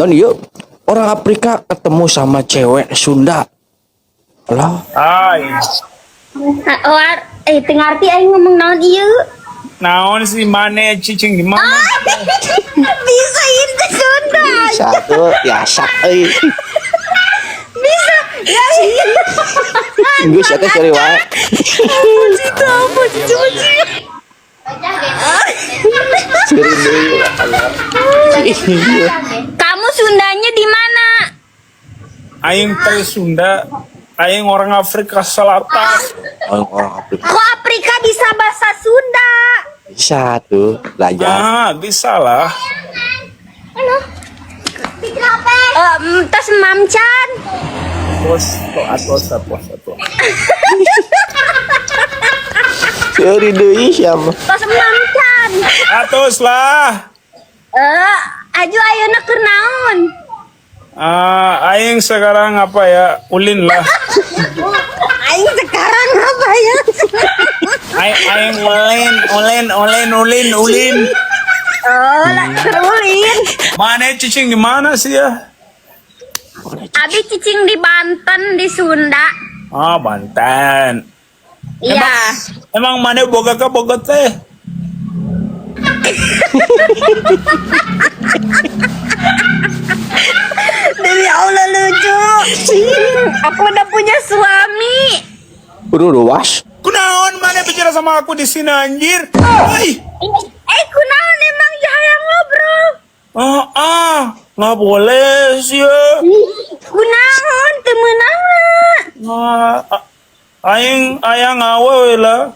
Non yuk, orang Afrika ketemu sama cewek Sunda. Lah, Hai. Oh, teu ngarti aing ngomong naon ieu. Naon sih mana cicing di mana? Bisa itu Sunda. Satu biasa euy. Bisa. Ya. Geus eta cari wae. Itu apa sih? Ciri deui. Kamu Sundanya di mana? Aing teh Sunda, aing orang Afrika Selatan. Orang Afrika Kok Afrika bisa bahasa Sunda? Bisa tuh belajar. Ah, bisa lah. Tos mamcan. Terus, atos, atos, atos. Ciri deui siapa? Tos mamcan. Atos lah. Aju ayeuna keur naon? Ah, aing sekarang apa ya? Ulin lah. Aing sekarang apa ya? Aing, aing ulin, ulin, ulin, ulin, ulin. Oh, lah ulin. Mana cicing di mana sih ya? Abi cicing di Banten, di Sunda. Ah, Banten. Iya. Emang mana boga ke boga teh? Demi Allah lucu. Aku udah punya suami. Udah luas. Kunaon mana bicara sama aku di sini anjir? Hei. Kunaon emang jaya ngobrol? Ah, ah, nggak boleh sih ya. Kunaon teu meunang. Ah, aing ayang awe we lah.